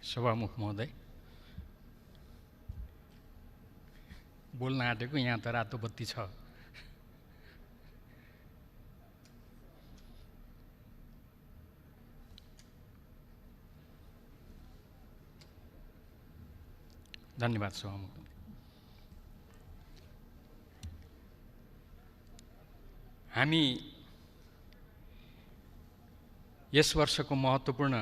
सभामुख महोदय, बोल्न आँटेको यहाँ त रातो बत्ती छ। धन्यवाद सभामुख। हामी यस वर्षको महत्त्वपूर्ण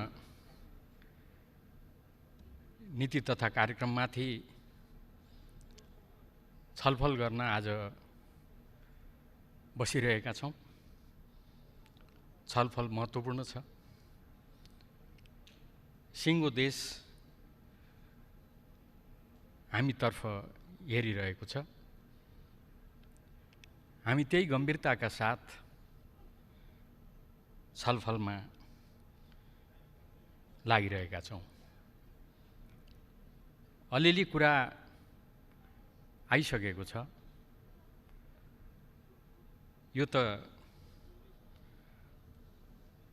नीति तथा कार्यक्रममाथि छलफल गर्न आज बसिरहेका छौँ। छलफल महत्त्वपूर्ण छ। सिङ्गो देश हामीतर्फ हेरिरहेको छ। हामी त्यही गम्भीरताका साथ छलफलमा लागिरहेका छौँ। अलिअलि कुरा आइसकेको छ। यो त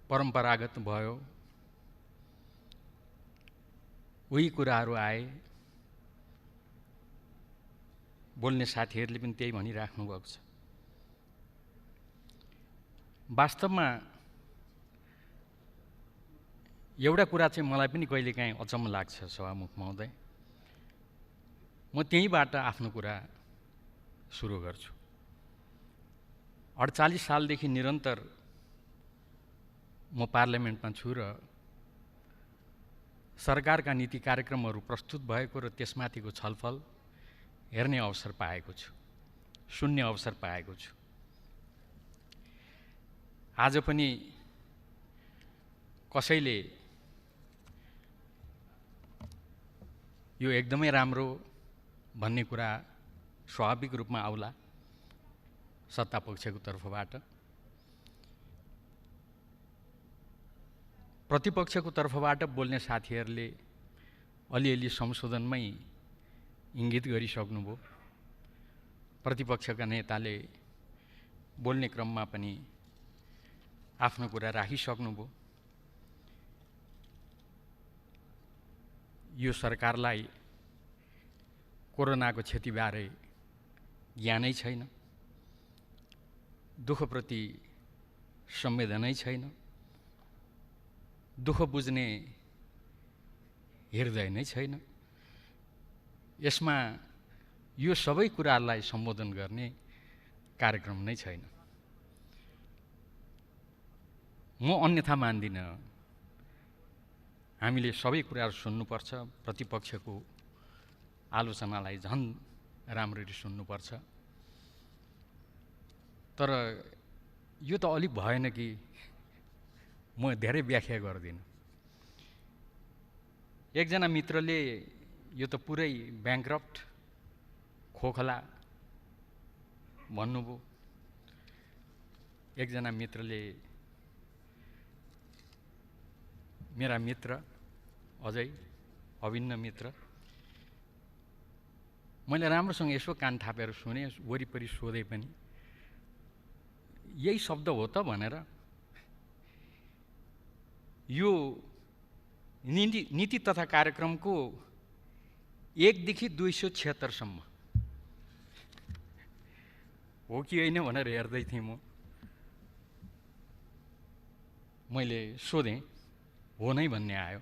परम्परागत भयो। उही कुराहरू आए। बोल्ने साथीहरूले पनि त्यही भनिराख्नु भएको छ। वास्तवमा एउटा कुरा चाहिँ मलाई पनि कहिलेकाहीँ अचम्म लाग्छ सभामुख महोदय। म त्यहीँबाट आफ्नो कुरा सुरु गर्छु। 48 सालदेखि निरन्तर म पार्लियामेन्टमा छु र सरकारका नीति कार्यक्रमहरू प्रस्तुत भएको र त्यसमाथिको छलफल हेर्ने अवसर पाएको छु, सुन्ने अवसर पाएको छु। आज पनि कसैले यो एकदमै राम्रो भन्ने कुरा स्वाभाविक रूपमा आउला सत्तापक्षको तर्फबाट। प्रतिपक्षको तर्फबाट बोल्ने साथीहरूले अलिअलि संशोधनमै इङ्गित गरिसक्नुभयो। प्रतिपक्षका नेताले बोल्ने क्रममा पनि आफ्नो कुरा राखिसक्नुभयो। यो सरकारलाई कोरोनाको क्षतिबारे ज्ञानै छैन, दुःखप्रति संवेदनै छैन, दुःख बुझ्ने हृदय नै छैन। यसमा यो सबै कुरालाई सम्बोधन गर्ने कार्यक्रम नै छैन। म अन्यथा मान्दिनँ। हामीले सबै कुराहरू सुन्नुपर्छ। प्रतिपक्षको आलोचनालाई झन् राम्ररी सुन्नुपर्छ। तर यो त अलिक भएन कि म धेरै व्याख्या गर्दिनँ। एकजना मित्रले यो त पुरै ब्याङ्क्रप्ट खोखला भन्नुभयो। एकजना मित्रले, मेरा मित्र अझै अभिन्न मित्र, मैले राम्रोसँग यसो कान थापेर सुने, वरिपरि सोधे पनि यही शब्द हो त भनेर। यो नीति तथा कार्यक्रमको 1 देखि 276 सम्म हो कि होइन भनेर हेर्दै थिएँ म। मैले सोधेँ, हो नै भन्ने आयो।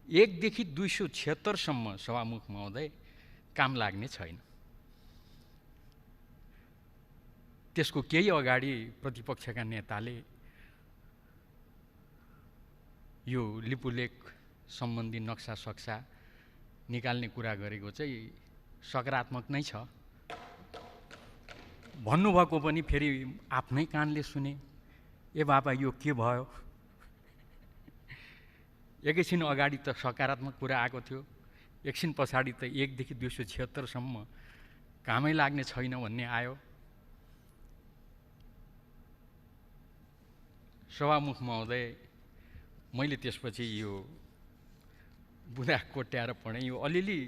1 देखि 276 सम्म सभामुख महोदय काम लाग्ने छैन। त्यसको केही अगाडि प्रतिपक्षका नेताले यो लिपुलेख सम्बन्धी नक्सा सक्सा निकाल्ने कुरा गरेको चाहिँ सकारात्मक नै छ भन्नुभएको पनि फेरि आफ्नै कानले सुने। ए बाबा यो के भयो? एकैछिन अगाडि त सकारात्मक कुरा आएको थियो, एकछिन पछाडि त 1 देखि 276 सम्म कामै लाग्ने छैन भन्ने आयो। सभामुख महोदय, मैले त्यसपछि यो बुँदा कोट्याएर पढेँ। यो अलिअलि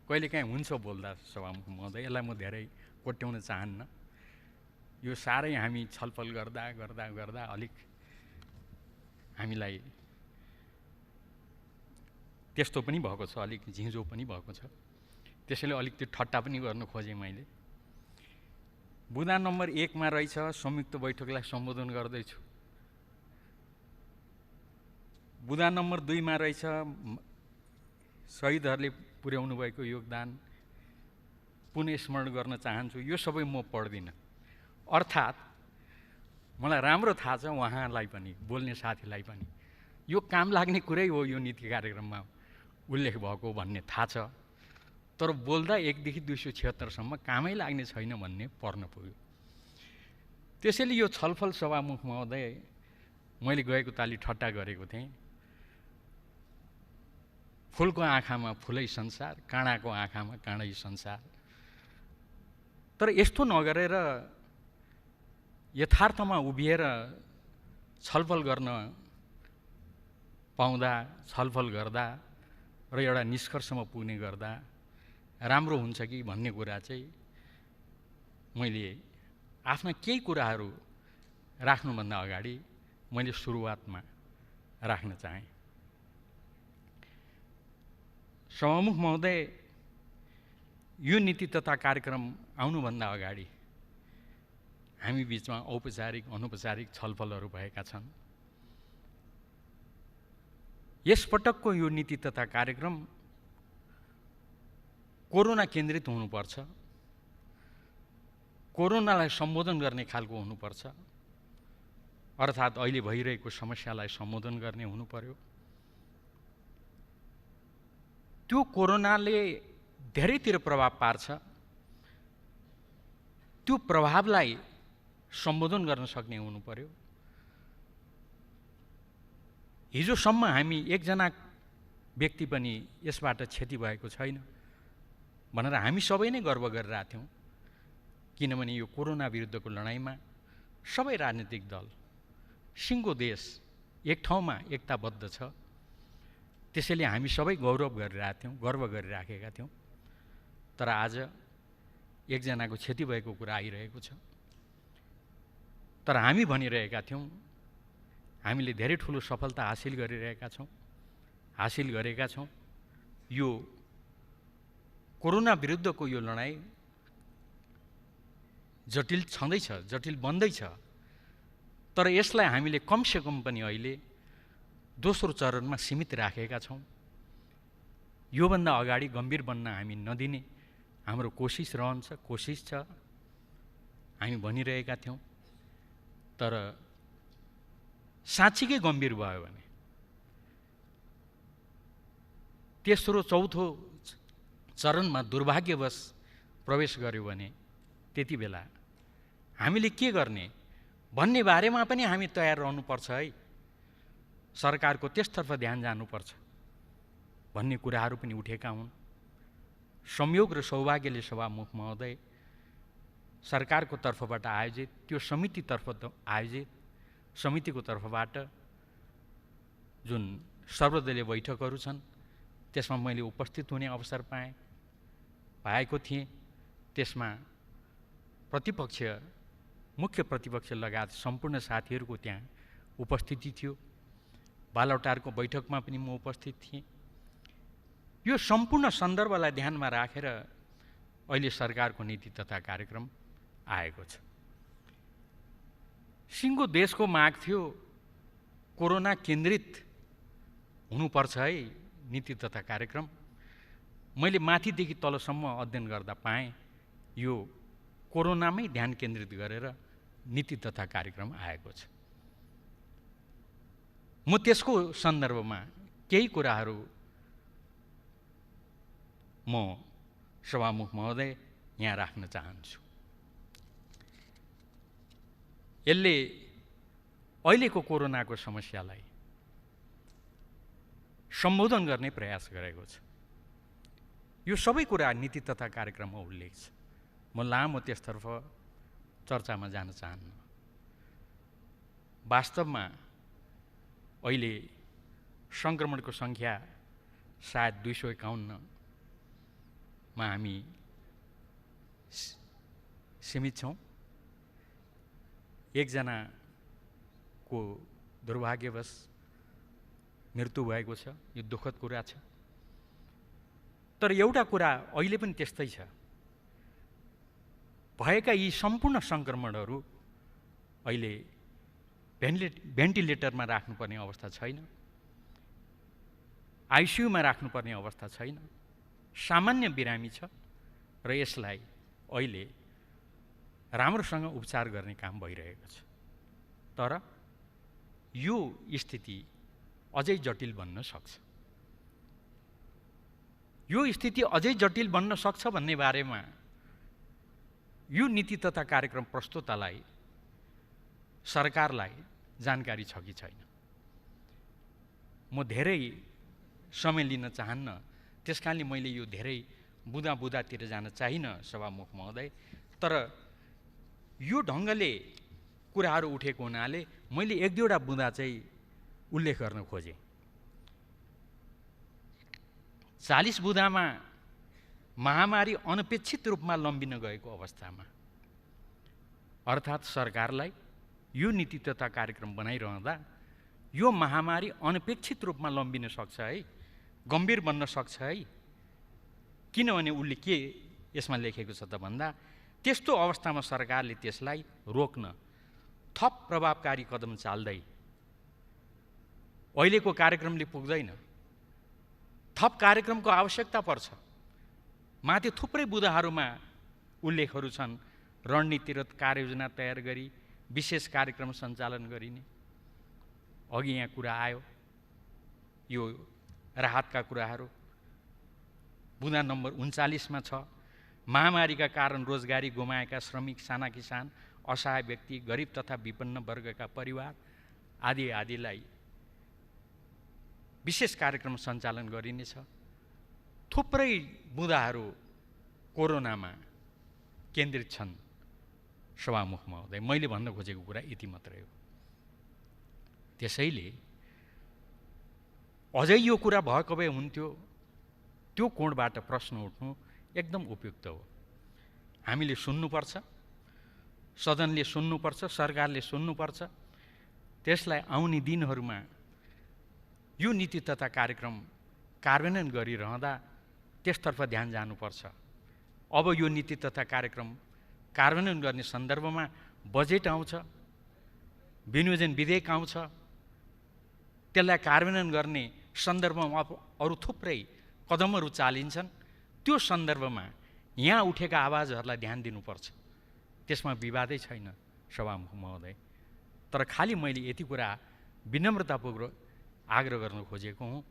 कहिलेकाहीँ हुन्छ बोल्दा सभामुख महोदय, यसलाई म धेरै कोट्याउन चाहन्न। यो साह्रै हामी छलफल गर्दा गर्दा गर्दा अलिक हामीलाई त्यस्तो पनि भएको छ, अलिक झिँझो पनि भएको छ। त्यसैले अलिक त्यो ठट्टा पनि गर्न खोजेँ मैले। बुँदा नम्बर 1 मा रहेछ संयुक्त बैठकलाई सम्बोधन गर्दैछु। बुँदा नम्बर 2 मा रहेछ शहीदहरूले पुर्याउनु भएको योगदान पुनः स्मरण गर्न चाहन्छु। यो सबै म पढ्दिनँ। अर्थात् मलाई राम्रो थाहा छ उहाँलाई पनि, बोल्ने साथीलाई पनि यो काम लाग्ने कुरै हो, यो नीति कार्यक्रममा उल्लेख भएको भन्ने थाहा छ। तर बोल्दा 1 देखि 276 सम्म कामै लाग्ने छैन भन्ने पर्न पुग्यो। त्यसैले यो छलफल सभामुख महोदय, मैले गएको ताली ठट्टा गरेको थिएँ। फुलको आँखामा फुलै संसार, काँडाको आँखामा काँडै संसार। तर यस्तो नगरेर यथार्थमा उभिएर छलफल गर्न पाउँदा, छलफल गर्दा र एउटा निष्कर्षमा पुग्ने गर्दा राम्रो हुन्छ कि भन्ने कुरा चाहिँ मैले आफ्ना केही कुराहरू राख्नुभन्दा अगाडि मैले सुरुवातमा राख्न चाहेँ। सभामुख महोदय, यो नीति तथा कार्यक्रम आउनुभन्दा अगाडि हामी बीचमा औपचारिक अनौपचारिक छलफलहरू भएका छन्। यसपटकको यो नीति तथा कार्यक्रम कोरोना केन्द्रित हुनुपर्छ, कोरोनालाई सम्बोधन गर्ने खालको हुनुपर्छ, अर्थात् अहिले भइरहेको समस्यालाई सम्बोधन गर्ने हुनु पर्यो। त्यो कोरोनाले धेरैतिर प्रभाव पार्छ, त्यो प्रभावलाई सम्बोधन गर्न सक्ने हुनु पर्यो। हिजोसम्म हामी एकजना व्यक्ति पनि यसबाट क्षति भएको छैन भनेर हामी सबै नै गर्व गरिरहेका थियौँ। किनभने यो कोरोना विरुद्धको लडाइँमा सबै राजनीतिक दल, सिङ्गो देश एक ठाउँमा एकताबद्ध छ। त्यसैले हामी सबै गौरव गरिरहेका थियौँ, गर्व गरिराखेका थियौँ। तर आज एकजनाको क्षति भएको कुरा आइरहेको छ। तर हामी भनिरहेका थियौँ हामीले धेरै ठुलो सफलता हासिल गरेका छौँ। यो कोरोना विरुद्धको यो लडाइँ जटिल छँदैछ, जटिल बन्दैछ। तर यसलाई हामीले कमसेकम पनि अहिले दोस्रो चरणमा सीमित राखेका छौँ। योभन्दा अगाडि गम्भीर बन्न हामी नदिने हाम्रो कोसिस रहन्छ, कोसिस छ, हामी भनिरहेका थियौँ। तर साँच्चीकै गम्भीर भयो भने, तेस्रो चौथो चरणमा दुर्भाग्यवश प्रवेश गर्यो भने त्यति बेला हामीले के गर्ने भन्ने बारेमा पनि हामी तयार रहनुपर्छ है। सरकारको त्यसतर्फ ध्यान जानुपर्छ भन्ने कुराहरू पनि उठेका हुन्। संयोग र सौभाग्यले सभामुख महोदय सरकारको तर्फबाट आयोजित त्यो समितिको तर्फबाट जुन सर्वदलीय बैठकहरू छन् त्यसमा मैले उपस्थित हुने अवसर पाएको थिएँ। त्यसमा मुख्य प्रतिपक्ष लगायत सम्पूर्ण साथीहरूको त्यहाँ उपस्थिति थियो। बालौटारको बैठकमा पनि म उपस्थित थिएँ। यो सम्पूर्ण सन्दर्भलाई ध्यानमा राखेर अहिले सरकारको नीति तथा कार्यक्रम आएको छ। सिङ्गो देशको माग थियो कोरोना केन्द्रित हुनुपर्छ है नीति तथा कार्यक्रम। मैले माथिदेखि तलसम्म अध्ययन गर्दा पाएँ यो कोरोनामै ध्यान केन्द्रित गरेर नीति तथा कार्यक्रम आएको छ। म त्यसको सन्दर्भमा केही कुराहरू म सभामुख महोदय यहाँ राख्न चाहन्छु। यसले अहिलेको कोरोनाको समस्यालाई सम्बोधन गर्ने प्रयास गरेको छ। यो सबै कुरा नीति तथा कार्यक्रममा उल्लेख छ। म लामो त्यसतर्फ चर्चामा जान चाहन्न। वास्तवमा अहिले सङ्क्रमणको सङ्ख्या सायद 251 मा हामी सीमित छौँ। एकजनाको दुर्भाग्यवश मृत्यु भएको छ। यो दुःखद कुरा छ। तर एउटा कुरा अहिले पनि त्यस्तै छ, भएका यी सम्पूर्ण सङ्क्रमणहरू अहिले भेन्टिलेटरमा राख्नुपर्ने अवस्था छैन, आइसियुमा राख्नुपर्ने अवस्था छैन, सामान्य बिरामी छ र यसलाई अहिले राम्रोसँग उपचार गर्ने काम भइरहेको छ। तर यो स्थिति अझै जटिल बन्न सक्छ। यो स्थिति अझै जटिल बन्न सक्छ भन्ने बारेमा यो नीति तथा कार्यक्रम प्रस्तुतालाई सरकारलाई जानकारी छ कि छैन, म धेरै समय लिन चाहन्न, त्यसकारणले मैले यो धेरै बुदातिर जान चाहिनँ सभामुख महोदय। तर यो ढङ्गले कुराहरू उठेको हुनाले मैले एक दुईवटा बुदा चाहिँ उल्लेख गर्न खोजेँ। 40 बुदामा महामारी अनपेक्षित रूपमा लम्बिन गएको अवस्थामा अर्थात् सरकारलाई यो नीति तथा कार्यक्रम बनाइरहँदा यो महामारी अनपेक्षित रूपमा लम्बिन सक्छ है, गम्भीर बन्न सक्छ है। किनभने उसले के यसमा लेखेको छ त भन्दा, त्यस्तो अवस्थामा सरकारले त्यसलाई रोक्न थप प्रभावकारी कदम चाल्दै अहिलेको कार्यक्रमले पुग्दैन, थप कार्यक्रमको आवश्यकता पर्छ। माथि थुप्रै बुदाहरूमा उल्लेखहरू छन्, रणनीति र कार्ययोजना तयार गरी विशेष कार्यक्रम सञ्चालन गरिने। अघि यहाँ कुरा आयो यो राहतका कुराहरू। बुदा नम्बर 39मा छ, महामारीका कारण रोजगारी गुमाएका श्रमिक, साना किसान, असहाय व्यक्ति, गरिब तथा विपन्न वर्गका परिवार आदि आदिलाई विशेष कार्यक्रम सञ्चालन गरिनेछ। थुप्रै बुदाहरू कोरोनामा केन्द्रित छन् सभामुख महोदय। मैले भन्न खोजेको कुरा यति मात्रै हो। त्यसैले अझै यो कुरा भएको भए हुन्थ्यो, त्यो कोणबाट प्रश्न उठ्नु एकदम उपयुक्त हो। हामीले सुन्नुपर्छ, सदनले सुन्नुपर्छ, सरकारले सुन्नुपर्छ। त्यसलाई आउने दिनहरूमा यो नीति तथा कार्यक्रम कार्यान्वयन गरिरहँदा त्यसतर्फ ध्यान जानुपर्छ। अब यो नीति तथा कार्यक्रम कार्यान्वयन गर्ने सन्दर्भमा बजेट आउँछ, विनियोजन विधेयक आउँछ, त्यसलाई कार्यान्वयन गर्ने सन्दर्भमा अरू थुप्रै कदमहरू चालिन्छन्। त्यो सन्दर्भमा यहाँ उठेका आवाजहरूलाई ध्यान दिनुपर्छ, त्यसमा विवादै छैन सभामुख महोदय। तर खालि मैले यति कुरा विनम्रतापूर्वक आग्रह गर्न खोजेको हुँ,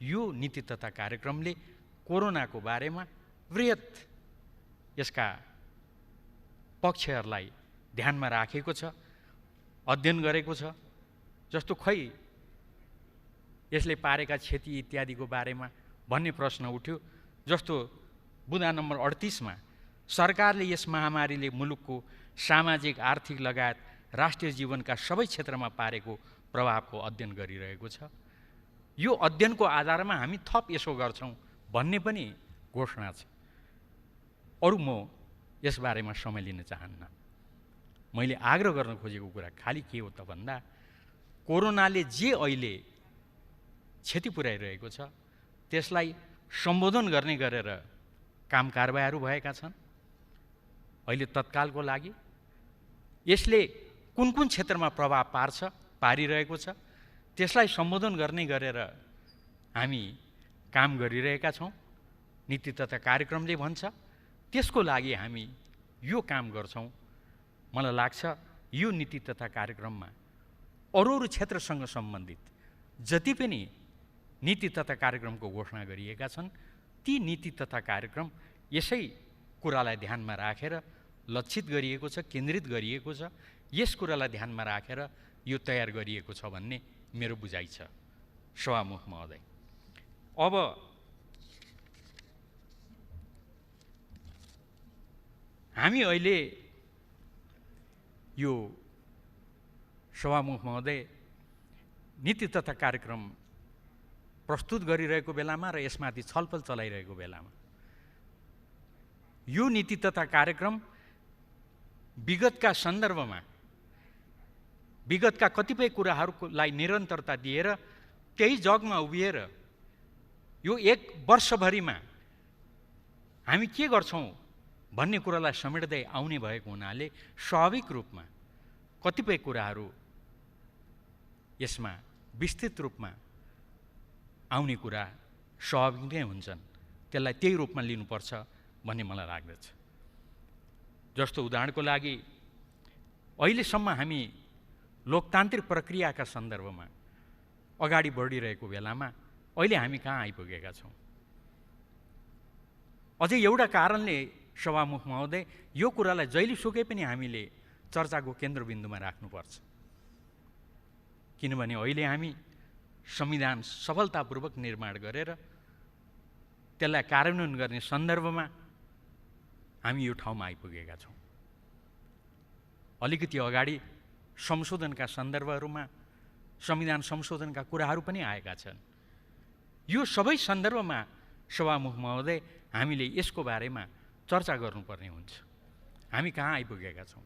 यो नीति तथा कार्यक्रमले कोरोनाको बारेमा वृहत यसका पक्षहरूलाई ध्यानमा राखेको छ, अध्ययन गरेको छ। जस्तो खै यसले पारेका क्षति इत्यादिको बारेमा भन्ने प्रश्न उठ्यो। जस्तो बुदा नम्बर 38मा सरकारले यस महामारीले मुलुकको सामाजिक, आर्थिक लगायत राष्ट्रिय जीवनका सबै क्षेत्रमा पारेको प्रभावको अध्ययन गरिरहेको छ। यो अध्ययनको आधारमा हामी थप यसो गर्छौँ भन्ने पनि घोषणा छ। अरू म यसबारेमा समय लिन चाहन्न। मैले आग्रह गर्न खोजेको कुरा खालि के हो त भन्दा, कोरोनाले जे अहिले क्षति पुर्याइरहेको छ त्यसलाई सम्बोधन गर्ने गरेर काम कारबाहीहरू भएका छन्। अहिले तत्कालको लागि यसले कुन कुन क्षेत्रमा प्रभाव पारिरहेको छ त्यसलाई सम्बोधन गर्ने गरेर हामी काम गरिरहेका छौँ। नीति तथा कार्यक्रमले भन्छ त्यसको लागि हामी यो काम गर्छौँ। मलाई लाग्छ यो नीति तथा कार्यक्रममा अरू क्षेत्रसँग सम्बन्धित जति पनि नीति तथा कार्यक्रमको घोषणा गरिएका छन् ती नीति तथा कार्यक्रम यसै कुरालाई ध्यानमा राखेर लक्षित गरिएको छ, केन्द्रित गरिएको छ। यस कुरालाई ध्यानमा राखेर यो तयार गरिएको छ भन्ने मेरो बुझाइ छ सभामुख महोदय। अब हामी अहिले यो सभामुख महोदय नीति तथा कार्यक्रम प्रस्तुत गरिरहेको बेलामा र यसमाथि छलफल चलाइरहेको बेलामा यो नीति तथा कार्यक्रम विगतका सन्दर्भमा विगतका कतिपय कुराहरूलाई निरन्तरता दिएर त्यही जगमा उभिएर यो एक वर्षभरिमा हामी के गर्छौँ भन्ने कुरालाई समेट्दै आउने भएको हुनाले स्वाभाविक रूपमा कतिपय कुराहरू यसमा विस्तृत रूपमा आउने कुरा स्वाभाविक नै हुन्छन्। त्यसलाई त्यही रूपमा लिनुपर्छ भन्ने मलाई लाग्दछ। जस्तो उदाहरणको लागि अहिलेसम्म हामी लोकतान्त्रिक प्रक्रियाका सन्दर्भमा अगाडि बढिरहेको बेलामा अहिले हामी कहाँ आइपुगेका छौँ? अझै एउटा कारणले सभामुख महोदय यो कुरालाई जहिलेसुकै पनि हामीले चर्चाको केन्द्रबिन्दुमा राख्नुपर्छ। किनभने अहिले हामी संविधान सफलतापूर्वक निर्माण गरेर त्यसलाई कार्यान्वयन गर्ने सन्दर्भमा हामी यो ठाउँमा आइपुगेका छौँ। अलिकति अगाडि संशोधनका सन्दर्भहरूमा संविधान संशोधनका कुराहरू पनि आएका छन्। यो सबै सन्दर्भमा सभामुख महोदय हामीले यसको बारेमा चर्चा गर्नुपर्ने हुन्छ। हामी कहाँ आइपुगेका छौँ?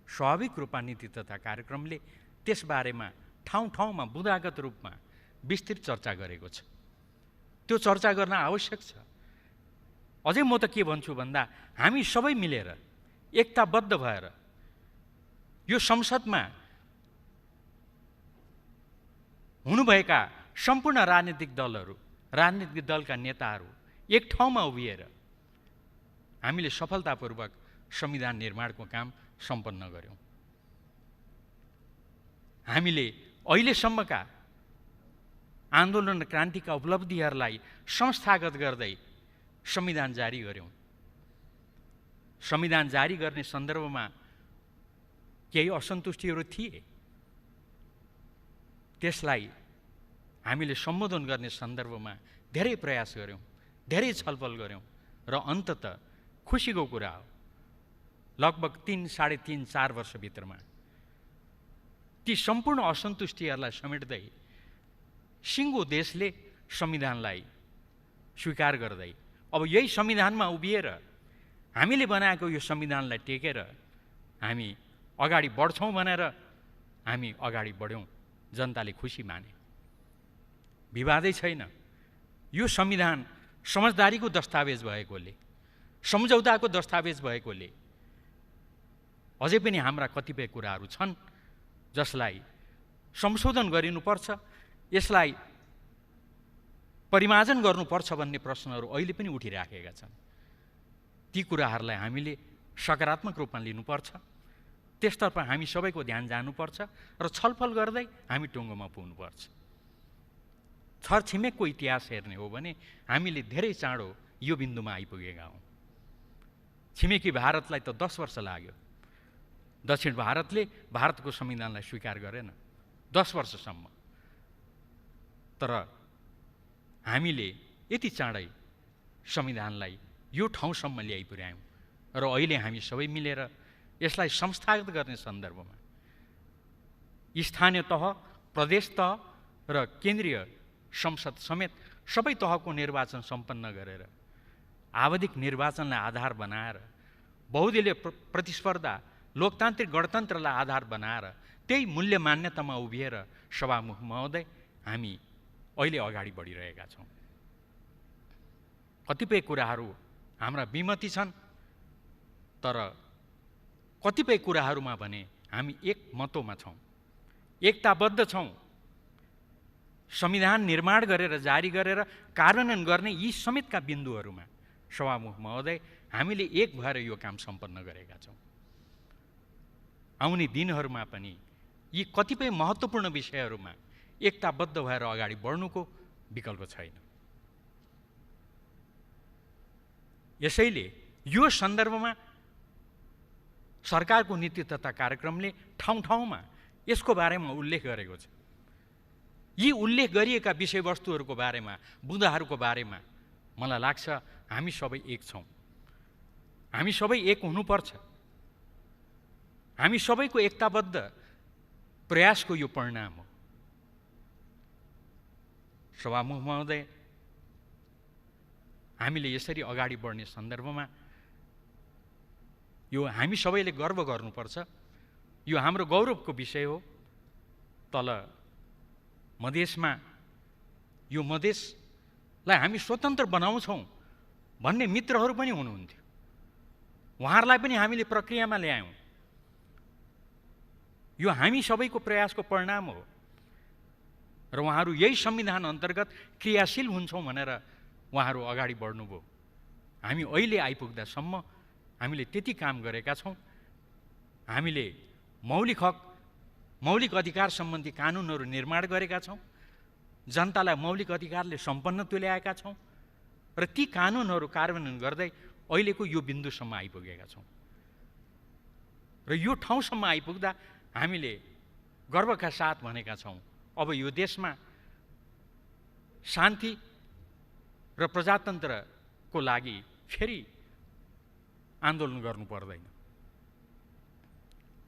स्वाभाविक रूपमा नीति तथा कार्यक्रमले त्यसबारेमा ठाउँ ठाउँमा बुँदागत रूपमा विस्तृत चर्चा गरेको छ। त्यो चर्चा गर्न आवश्यक छ। अझै म त के भन्छु भन्दा हामी सबै मिलेर एकताबद्ध भएर यो संसदमा हुनुभएका सम्पूर्ण राजनीतिक दलहरू, राजनीतिक दलका नेताहरू एक ठाउँमा उभिएर हामीले सफलतापूर्वक संविधान निर्माणको काम सम्पन्न गर्यौँ। हामीले अहिलेसम्मका आन्दोलन र क्रान्तिका उपलब्धिहरूलाई संस्थागत गर्दै संविधान जारी गर्यौँ। संविधान जारी गर्ने सन्दर्भमा केही असन्तुष्टिहरू थिए, त्यसलाई हामीले सम्बोधन गर्ने सन्दर्भमा धेरै प्रयास गर्यौँ, धेरै छलफल गर्यौँ र अन्ततः खुसीको कुरा हो लगभग 3, साढे 3, 4 वर्षभित्रमा ती सम्पूर्ण असन्तुष्टिहरूलाई समेट्दै सिङ्गो देशले संविधानलाई स्वीकार गर्दै अब यही संविधानमा उभिएर हामीले बनाएको यो संविधानलाई टेकेर हामी अगाडि बढ्छौँ भनेर हामी अगाडि बढ्यौँ। जनताले खुसी माने, विवादै छैन। यो संविधान समझदारीको दस्तावेज भएकोले, सम्झौताको दस्तावेज भएकोले अझै पनि हाम्रा कतिपय कुराहरू छन् जसलाई संशोधन गरिनुपर्छ, यसलाई परिमार्जन गर्नुपर्छ भन्ने प्रश्नहरू अहिले पनि उठिराखेका छन्। ती कुराहरूलाई हामीले सकारात्मक रूपमा लिनुपर्छ, त्यसतर्फ हामी सबैको ध्यान जानुपर्छ र छलफल गर्दै हामी टुङ्गोमा पुग्नुपर्छ। छरछिमेकको इतिहास हेर्ने हो भने हामीले धेरै चाँडो यो बिन्दुमा आइपुगेका हौँ। छिमेकी भारतलाई त 10 वर्ष लाग्यो। दक्षिण भारतले भारतको संविधानलाई स्वीकार गरेन 10 वर्षसम्म। तर हामीले यति चाँडै संविधानलाई यो ठाउँसम्म ल्याइ पुर्यायौँ र अहिले हामी सबै मिलेर यसलाई संस्थागत गर्ने सन्दर्भमा स्थानीय तह, प्रदेश तह र केन्द्रीय संसद समेत सबै तहको निर्वाचन सम्पन्न गरेर आवधिक निर्वाचनलाई आधार बनाएर बहुदलीय प्रतिस्पर्धा, लोकतान्त्रिक गणतन्त्रलाई आधार बनाएर त्यही मूल्य मान्यतामा उभिएर सभामुख महोदय हामी अहिले अगाडि बढिरहेका छौँ। कतिपय कुराहरू हाम्रा विमति छन्, तर कतिपय कुराहरूमा भने हामी एक मतोमा छौँ, एकताबद्ध छौँ। संविधान निर्माण गरेर जारी गरेर कार्यान्वयन गर्ने यी समेतका बिन्दुहरूमा सभामुख महोदय हामीले एक भएर यो काम सम्पन्न गरेका छौँ। आउने दिनहरूमा पनि यी कतिपय महत्त्वपूर्ण विषयहरूमा एकताबद्ध भएर अगाडि बढ्नुको विकल्प छैन। यसैले यो सन्दर्भमा सरकारको नीति तथा कार्यक्रमले ठाउँ ठाउँमा यसको बारेमा उल्लेख गरेको छ। यी उल्लेख गरिएका विषयवस्तुहरूको बारेमा, बुँदाहरूको बारेमा मलाई लाग्छ हामी सबै एक छौँ। हामी सबै एक हुनुपर्छ। हामी सबैको एकताबद्ध प्रयासको यो परिणाम हो। सभामुख महोदय, हामीले यसरी अगाडि बढ्ने सन्दर्भमा यो हामी सबैले गर्व गर्नुपर्छ। यो हाम्रो गौरवको विषय हो। तल मधेसमा यो मधेसलाई हामी स्वतन्त्र बनाउँछौँ भन्ने मित्रहरू पनि हुनुहुन्थ्यो। उहाँहरूलाई पनि हामीले प्रक्रियामा ल्यायौँ। यो हामी सबैको प्रयासको परिणाम हो र उहाँहरू यही संविधान अन्तर्गत क्रियाशील हुन्छौँ भनेर उहाँहरू अगाडि बढ्नुभयो। हामी अहिले आइपुग्दासम्म हामीले त्यति काम गरेका छौँ। हामीले मौलिक अधिकार सम्बन्धी कानुनहरू निर्माण गरेका छौँ, जनतालाई मौलिक अधिकारले सम्पन्न तुल्याएका छौँ र ती कानुनहरू कार्यान्वयन गर्दै अहिलेको यो बिन्दुसम्म आइपुगेका छौँ। र यो ठाउँसम्म आइपुग्दा हामीले गर्वका साथ भनेका छौँ, अब यो देशमा शान्ति र प्रजातन्त्रको लागि फेरि आन्दोलन गर्नु पर्दैन।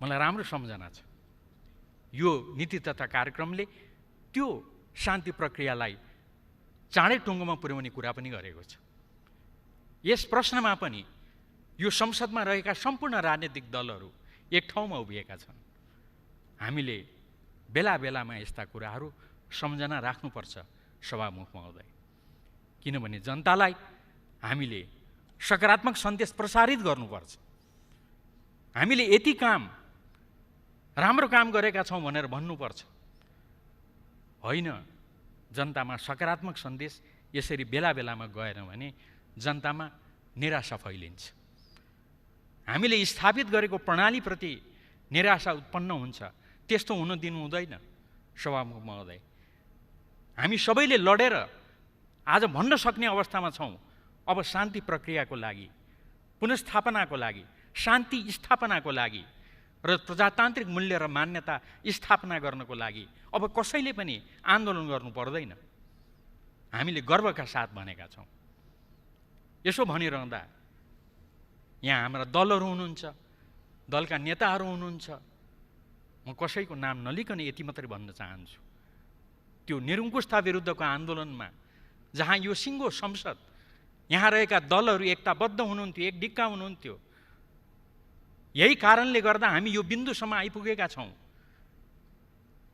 मलाई राम्रो सम्झना छ, यो नीति तथा कार्यक्रमले त्यो शान्ति प्रक्रियालाई चाँडै टुङ्गोमा पुर्याउने कुरा पनि गरेको छ। यस प्रश्नमा पनि यो संसदमा रहेका सम्पूर्ण राजनीतिक दलहरू एक ठाउँमा उभिएका छन्। हामीले बेला बेलामा यस्ता कुराहरू सम्झना राख्नुपर्छ सभामुख महोदय, किनभने जनतालाई हामीले सकारात्मक सन्देश प्रसारित गर्नुपर्छ। हामीले यति राम्रो काम गरेका छौँ भनेर भन्नुपर्छ, होइन। जनतामा सकारात्मक सन्देश यसरी बेला बेलामा गएन भने जनतामा निराशा फैलिन्छ। हामीले स्थापित गरेको प्रणालीप्रति निराशा उत्पन्न हुन्छ। त्यस्तो हुन दिनु हुँदैन सभामुख महोदय। हामी सबैले लडेर आज भन्न सक्ने अवस्थामा छौँ, अब शान्ति प्रक्रियाको लागि, पुनर्स्थापनाको लागि, शान्ति स्थापनाको लागि र प्रजातान्त्रिक मूल्य र मान्यता स्थापना गर्नको लागि अब कसैले पनि आन्दोलन गर्नु पर्दैन। हामीले गर्वका साथ भनेका छौँ। यसो भनिरहँदा यहाँ हाम्रा दलहरू हुनुहुन्छ, दलका नेताहरू हुनुहुन्छ। म कसैको नाम नलिकन यति मात्रै भन्न चाहन्छु, त्यो निरङ्कुशता विरुद्धको आन्दोलनमा जहाँ यो सिङ्गो संसद, यहाँ रहेका दलहरू एकताबद्ध हुनुहुन्थ्यो, एक डिक्का हुनुहुन्थ्यो। यही कारणले गर्दा हामी यो बिन्दुसम्म आइपुगेका छौँ।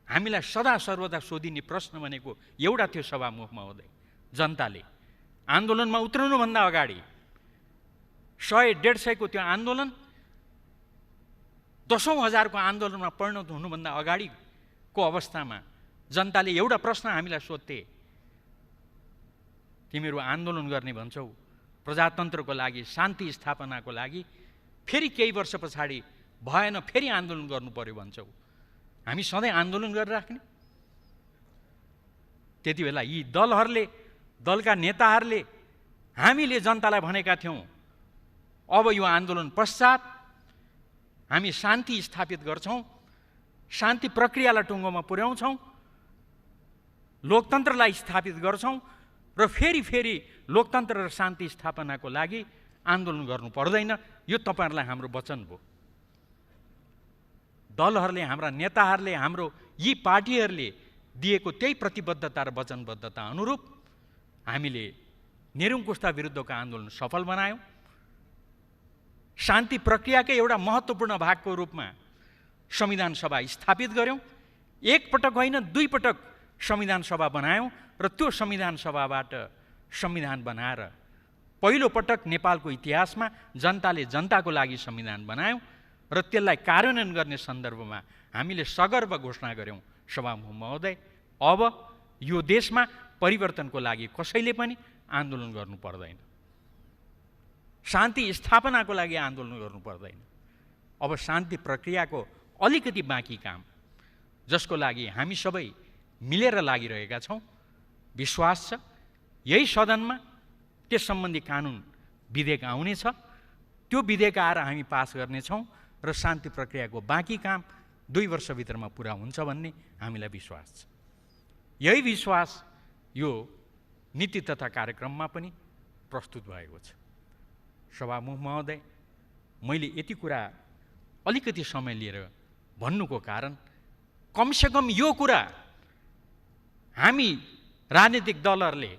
हामीलाई सदा सर्वदा सोधिने प्रश्न भनेको एउटा थियो सभामुख महोदय, जनताले आन्दोलनमा उत्रनुभन्दा अगाडि 100-150 को त्यो आन्दोलन 10,000 को आन्दोलनमा परिणत हुनुभन्दा अगाडिको अवस्थामा जनताले एउटा प्रश्न हामीलाई सोध्थे, तिमीहरू आन्दोलन गर्ने भन्छौ प्रजातन्त्रको लागि, शान्ति स्थापनाको लागि, फेरि केही वर्ष पछाडि भएन फेरि आन्दोलन गर्नु पर्यो भन्छौ, हामी सधैँ आन्दोलन गरिराख्ने? त्यति बेला यी दलहरूले, दलका नेताहरूले हामीले जनतालाई भनेका थियौँ, अब यो आन्दोलन पश्चात हामी शान्ति स्थापित गर्छौँ, शान्ति प्रक्रियालाई टुङ्गोमा पुर्याउँछौँ, लोकतन्त्रलाई स्थापित गर्छौँ र फेरि लोकतन्त्र र शान्ति स्थापनाको लागि आन्दोलन गर्नु पर्दैन। यो तपाईहरुलाई हाम्रो वचन हो। दलहरूले, हाम्रा नेताहरूले, हाम्रो यी पार्टीहरूले दिएको त्यही प्रतिबद्धता र वचनबद्धता अनुरूप हामीले निरङ्कुशता विरुद्धको आन्दोलन सफल बनायौँ। शान्ति प्रक्रियाकै एउटा महत्त्वपूर्ण भागको रूपमा संविधान सभा स्थापित गर्यौँ। एक पटक होइन, 2 पटक संविधान सभा बनायौँ र त्यो संविधान सभाबाट संविधान बनाएर पहिलो पटक नेपालको इतिहासमा जनताले जनताको लागि संविधान बनायौँ र त्यसलाई कार्यान्वयन गर्ने सन्दर्भमा हामीले सगर्व घोषणा गर्यौँ, सभामुख महोदय, अब यो देशमा परिवर्तनको लागि कसैले पनि आन्दोलन गर्नु पर्दैन, शान्ति स्थापनाको लागि आन्दोलन गर्नु पर्दैन। अब शान्ति प्रक्रियाको अलिकति बाँकी काम, जसको लागि हामी सबै मिलेर लागिरहेका छौँ। विश्वास छ यही सदनमा त्यस सम्बन्धी कानुन विधेयक आउनेछ, त्यो विधेयक आएर हामी पास गर्नेछौँ र शान्ति प्रक्रियाको बाँकी काम 2 वर्षभित्रमा पुरा हुन्छ भन्ने हामीलाई विश्वास छ। यही विश्वास यो नीति तथा कार्यक्रममा पनि प्रस्तुत भएको छ। सभामुख महोदय, मैले यति कुरा अलिकति समय लिएर भन्नुको कारण कमसेकम यो कुरा हामी राजनीतिक दलहरूले,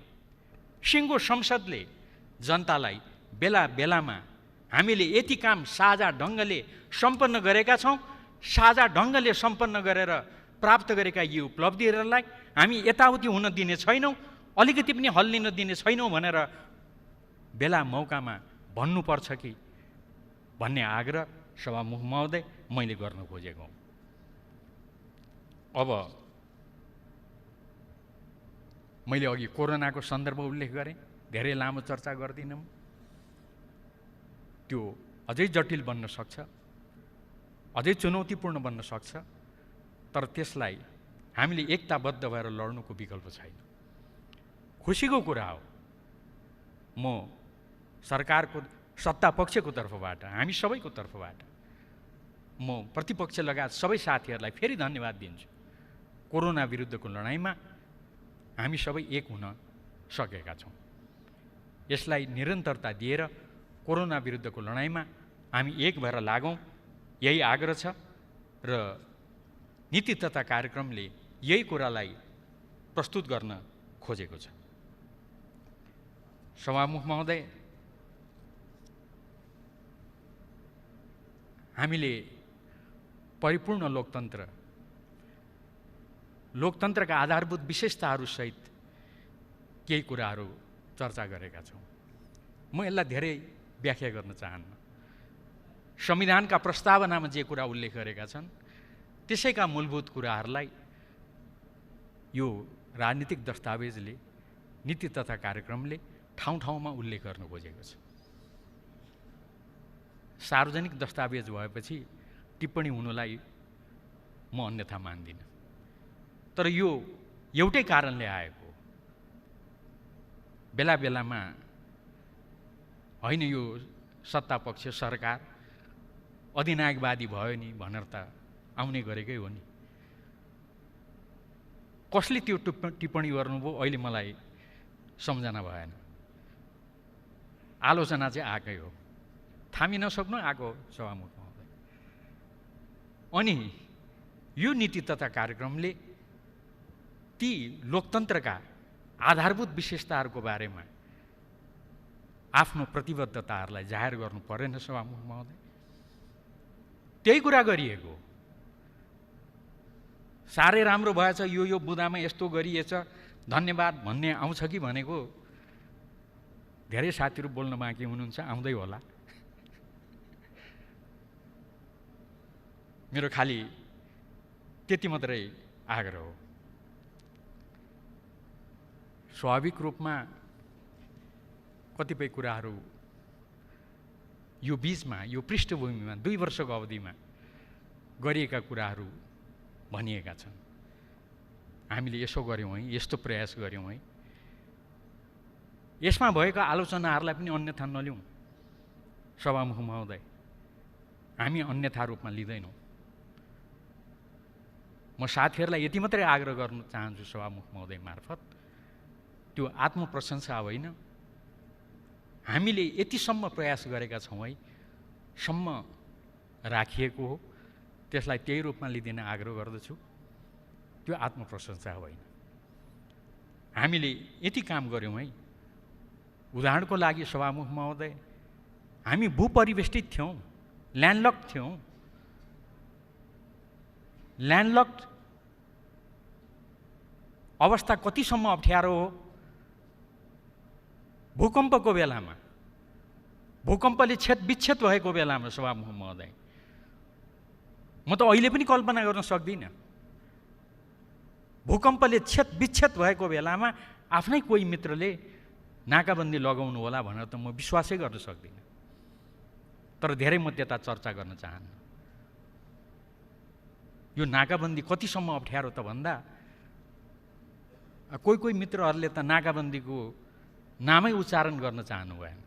सिङ्गो संसदले जनतालाई बेला बेलामा हामीले यति काम साझा ढङ्गले सम्पन्न गरेका छौँ, साझा ढङ्गले सम्पन्न गरेर प्राप्त गरेका यी उपलब्धिहरूलाई हामी यताउति हुन दिने छैनौँ, अलिकति पनि हल्लिन दिने छैनौँ भनेर बेला मौकामा भन्नुपर्छ कि भन्ने आग्रह सभामुख महोदय मैले गर्न खोजेको। अब मैले अघि कोरोनाको सन्दर्भ उल्लेख गरेँ, धेरै लामो चर्चा गर्दिनँ। त्यो अझै जटिल बन्न सक्छ, अझै चुनौतीपूर्ण बन्न सक्छ, तर त्यसलाई हामीले एकताबद्ध भएर लड्नुको विकल्प छैन। खुसीको कुरा हो, म सरकारको सत्तापक्षको तर्फबाट, हामी सबैको तर्फबाट म प्रतिपक्ष लगायत सबै साथीहरूलाई फेरि धन्यवाद दिन्छु। कोरोना विरुद्धको लडाइँमा हामी सबै एक हुन सकेका छौँ। यसलाई निरन्तरता दिएर कोरोना विरुद्धको लडाइँमा हामी एक भएर लागौँ, यही आग्रह छ र नीति तथा कार्यक्रमले यही कुरालाई प्रस्तुत गर्न खोजेको छ। सभामुख महोदय, हामीले परिपूर्ण लोकतन्त्रका आधारभूत विशेषताहरूसहित केही कुराहरू चर्चा गरेका छौँ। म यसलाई धेरै व्याख्या गर्न चाहन्न। संविधानका प्रस्तावनामा जे कुरा उल्लेख गरेका छन् त्यसैका मूलभूत कुराहरूलाई यो राजनीतिक दस्तावेजले, नीति तथा कार्यक्रमले ठाउँ ठाउँमा उल्लेख गर्न खोजेको छ। सार्वजनिक दस्तावेज भएपछि टिप्पणी हुनुलाई म अन्यथा मान्दिनँ, तर यो एउटै कारणले आएको। बेला बेलामा होइन यो सत्तापक्ष सरकार अधिनायकवादी भयो नि भनेर त आउने गरेकै हो नि। कसले त्यो टिप्पणी गर्नुभयो अहिले मलाई सम्झना भएन। आलोचना चाहिँ आएकै हो, थामी नसक्नु आएको सभामुख महोदय। अनि यो नीति तथा कार्यक्रमले ती लोकतन्त्रका आधारभूत विशेषताहरूको बारेमा आफ्नो प्रतिबद्धताहरूलाई जाहेर गर्नु परेन सभामुख महोदय। त्यही कुरा गरिएको। साह्रै राम्रो भएछ, यो बुदामा यस्तो गरिएछ, धन्यवाद भन्ने आउँछ कि भनेको धेरै साथीहरू बोल्न बाँकी हुनुहुन्छ, आउँदै होला। मेरो खालि त्यति मात्रै आग्रह हो। स्वाभाविक रूपमा कतिपय कुराहरू यो बीचमा, यो पृष्ठभूमिमा 2 वर्षको अवधिमा गरिएका कुराहरू भनिएका छन्। हामीले यसो गऱ्यौँ है, यस्तो प्रयास गऱ्यौँ है, यसमा भएका आलोचनाहरूलाई पनि अन्यथा नलिउँ सभामुख महोदय। हामी अन्यथा रूपमा लिँदैनौँ। म साथीहरूलाई यति मात्रै आग्रह गर्न चाहन्छु सभामुख महोदय मार्फत, त्यो आत्मप्रशंसा होइन, हामीले यतिसम्म प्रयास गरेका छौँ है, सम्म राखिएको हो, त्यसलाई त्यही रूपमा लिदिन आग्रह गर्दछु। त्यो आत्मप्रशंसा होइन। हामीले यति काम गऱ्यौँ है। उदाहरणको लागि सभामुख महोदय, हामी भूपरिवेष्टित थियौँ, ल्यान्डलक थियौँ। ल्यान्डलक अवस्था कतिसम्म अप्ठ्यारो हो। भूकम्पको बेलामा, भूकम्पले विच्छेद भएको बेलामा सभामुख महोदय, म त अहिले पनि कल्पना गर्न सक्दिनँ। भूकम्पले विच्छेद भएको बेलामा आफ्नै कोही मित्रले नाकाबन्दी लगाउनु होला भनेर त म विश्वासै गर्न सक्दिनँ। तर धेरै म त्यता चर्चा गर्न चाहन्न। यो नाकाबन्दी कतिसम्म अप्ठ्यारो त भन्दा, कोही मित्रहरूले त नाकाबन्दीको नामै उच्चारण गर्न चाहनु भएन।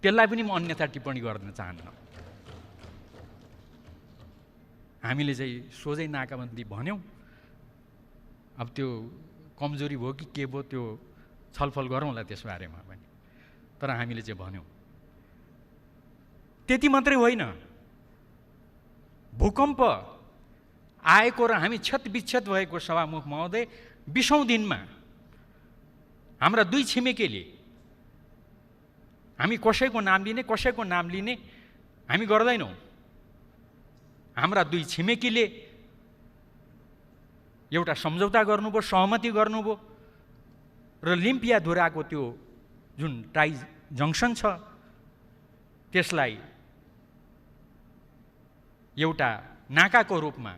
त्यसलाई पनि म अन्यथा टिप्पणी गर्न चाहन्न। हामीले चाहिँ सोझै नाकाबन्दी भन्यौँ। अब त्यो कमजोरी भयो कि के भयो त्यो छलफल गरौँला त्यसबारेमा पनि, तर हामीले चाहिँ भन्यौँ। त्यति मात्रै होइन, भूकम्प आएको र हामी विच्छेद भएको सभामुख महोदय 20औं दिनमा हाम्रा 2 छिमेकीले, हामी कसैको नाम लिने हामी गर्दैनौँ। हाम्रा 2 छिमेकीले एउटा सम्झौता गर्नुभयो, सहमति गर्नुभयो र लिम्पियाधुराको त्यो जुन जङ्सन छ त्यसलाई एउटा नाकाको रूपमा,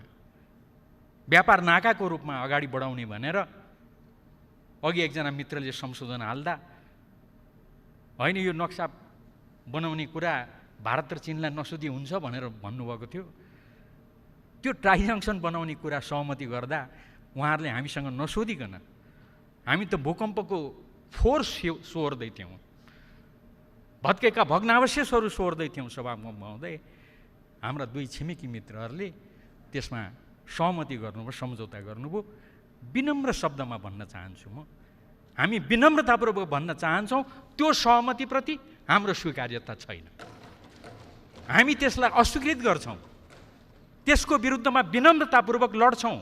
व्यापार नाकाको रूपमा अगाडि बढाउने भनेर अघि एकजना मित्रले संशोधन हाल्दा होइन यो नक्सा बनाउने कुरा भारत र चीनलाई नसोधी हुन्छ भनेर भन्नुभएको थियो। त्यो ट्राई जङ्सन बनाउने कुरा सहमति गर्दा उहाँहरूले हामीसँग नसोधिकन हामी त भूकम्पको फोर्स सोहोर्दै थियौँ, भत्केका भग्नावशेषहरू सोहोर्दै थियौँ। सभामुख महोदय, हाम्रा दुई छिमेकी मित्रहरूले त्यसमा सहमति गर्नुभयो, सम्झौता गर्नुभयो। विनम्र शब्दमा भन्न चाहन्छु म, हामी विनम्रतापूर्वक भन्न चाहन्छौँ त्यो सहमतिप्रति हाम्रो स्वीकार्यता छैन। हामी त्यसलाई अस्वीकृत गर्छौँ, त्यसको विरुद्धमा विनम्रतापूर्वक लड्छौँ।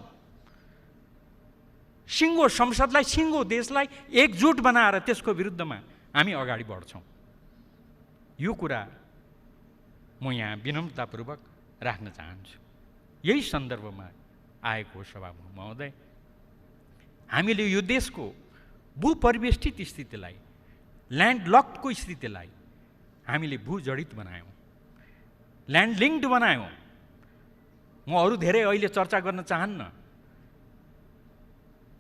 सिङ्गो संसदलाई, सिङ्गो देशलाई एकजुट बनाएर त्यसको विरुद्धमा हामी अगाडि बढ्छौँ। यो कुरा म यहाँ विनम्रतापूर्वक राख्न चाहन्छु। यही सन्दर्भमा आएको हो सभामुख महोदय। हामीले यो देशको भूपरिवेष्टित स्थितिलाई, ल्यान्डलकको स्थितिलाई हामीले भूजडित बनायौँ, ल्यान्डलिङ्क्ड बनायौँ। म अरू धेरै अहिले चर्चा गर्न चाहन्न।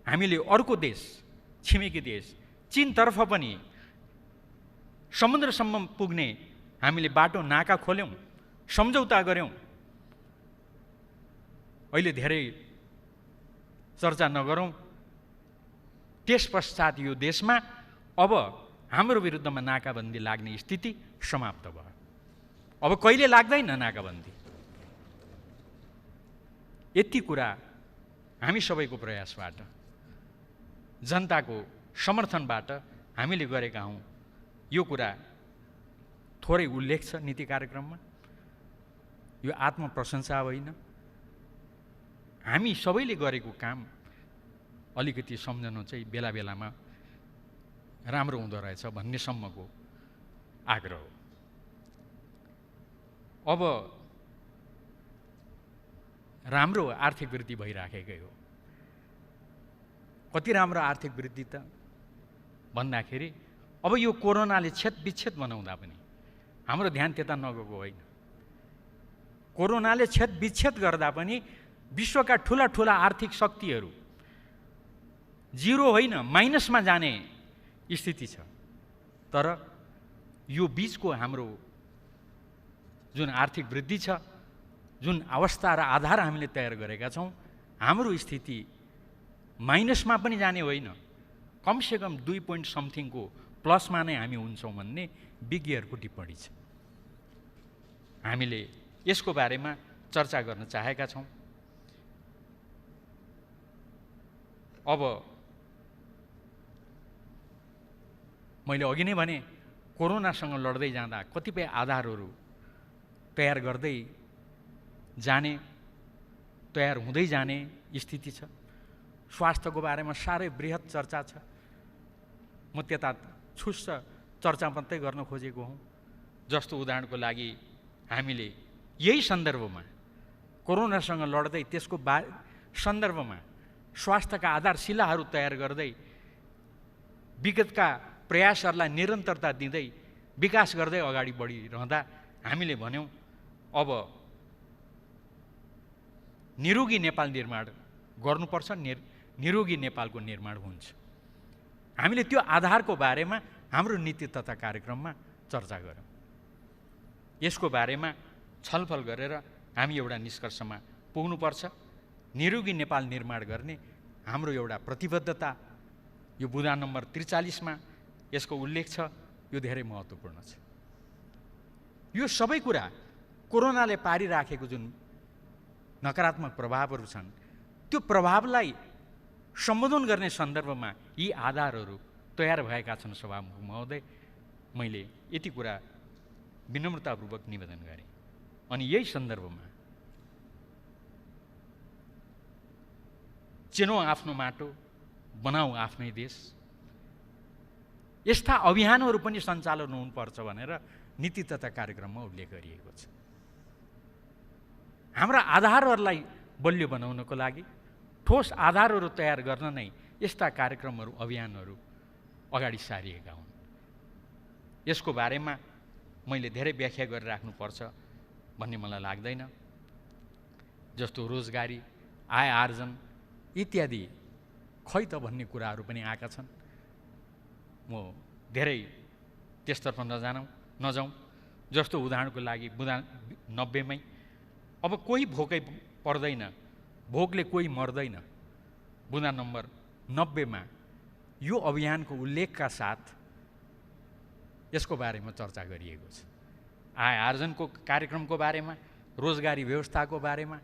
हामीले अर्को देश, छिमेकी देश चीनतर्फ पनि समुद्रसम्म पुग्ने हामीले बाटो नाका खोल्यौँ, सम्झौता गऱ्यौँ। अहिले धेरै चर्चा नगरौँ। त्यस पश्चात यो देशमा अब हाम्रो विरुद्धमा नाकाबन्दी लाग्ने स्थिति समाप्त भयो। अब कहिले लाग्दैन नाकाबन्दी। यति कुरा हामी सबैको प्रयासबाट, जनताको समर्थनबाट हामीले गरेका हौँ। यो कुरा थोरै उल्लेख छ नीति कार्यक्रममा। यो आत्मप्रशंसा होइन, हामी सबैले गरेको काम अलिकति सम्झनु चाहिँ बेला बेलामा राम्रो हुँदो रहेछ भन्नेसम्मको आग्रह हो। अब राम्रो आर्थिक वृद्धि भइराखेकै हो। कति राम्रो आर्थिक वृद्धि त भन्दाखेरि अब यो कोरोनाले छेदविच्छेद बनाउँदा पनि हाम्रो ध्यान त्यता नगएको होइन। कोरोनाले छेदविच्छेद गर्दा पनि विश्वका ठुला ठुला आर्थिक शक्तिहरू जिरो होइन माइनसमा जाने स्थिति छ। तर यो बीचको हाम्रो जुन आर्थिक वृद्धि छ, जुन अवस्था र आधार हामीले तयार गरेका छौँ, हाम्रो स्थिति माइनसमा पनि जाने होइन, कमसेकम 2 पोइन्ट समथिङको प्लसमा नै हामी हुन्छौँ भन्ने विज्ञहरूको टिप्पणी छ। हामीले यसको बारेमा चर्चा गर्न चाहेका छौँ। अब मैले अघि नै भने कोरोनासँग लड्दै जाँदा कतिपय आधारहरू तयार गर्दै जाने, तयार हुँदै जाने स्थिति छ। स्वास्थ्यको बारेमा साह्रै बृहत चर्चा छ। म त्यता छुस्स चर्चा मात्रै गर्न खोजेको हुँ। जस्तो उदाहरणको लागि हामीले यही सन्दर्भमा कोरोनासँग लड्दै त्यसको सन्दर्भमा स्वास्थ्यका आधारशिलाहरू तयार गर्दै विगतका प्रयासहरूलाई निरन्तरता दिँदै विकास गर्दै अगाडि बढिरहँदा हामीले भन्यौँ अब निरोगी नेपाल निर्माण गर्नुपर्छ, निरोगी नेपालको निर्माण हुन्छ। हामीले त्यो आधारको बारेमा हाम्रो नीति तथा कार्यक्रममा चर्चा गऱ्यौँ। यसको बारेमा छलफल गरेर हामी एउटा निष्कर्षमा पुग्नुपर्छ। निरोगी नेपाल निर्माण गर्ने हाम्रो एउटा प्रतिबद्धता, यो बुँदा नम्बर 43मा यसको उल्लेख छ। यो धेरै महत्त्वपूर्ण छ। यो सबै कुरा कोरोनाले पारिराखेको जुन नकारात्मक प्रभावहरू छन्, त्यो प्रभावलाई सम्बोधन गर्ने सन्दर्भमा यी आधारहरू तयार भएका छन्। सभामुख महोदय, मैले यति कुरा विनम्रतापूर्वक निवेदन गरेँ। अनि यही सन्दर्भमा चिनौँ आफ्नो माटो, बनाऊ आफ्नै देश, यस्ता अभियानहरू पनि सञ्चालन हुनुपर्छ भनेर नीति तथा कार्यक्रममा उल्लेख गरिएको छ। हाम्रा आधारहरूलाई बलियो बनाउनको लागि, ठोस आधारहरू तयार गर्न नै यस्ता कार्यक्रमहरू, अभियानहरू अगाडि सारिएका हुन्। यसको बारेमा मैले धेरै व्याख्या गरिराख्नुपर्छ भन्ने मलाई लाग्दैन। जस्तो रोजगारी, आय आर्जन इत्यादि खै त भन्ने कुराहरू पनि आएका छन्। म धेरै त्यसतर्फ नजाउँ। जस्तो उदाहरणको लागि बुँदा 90मै अब कोही भोकै पर्दैन, भोकले कोही मर्दैन। बुँदा नम्बर 90मा यो अभियानको उल्लेखका साथ यसको बारेमा चर्चा गरिएको छ। आय आर्जनको कार्यक्रमको बारेमा, रोजगारी व्यवस्थाको बारेमा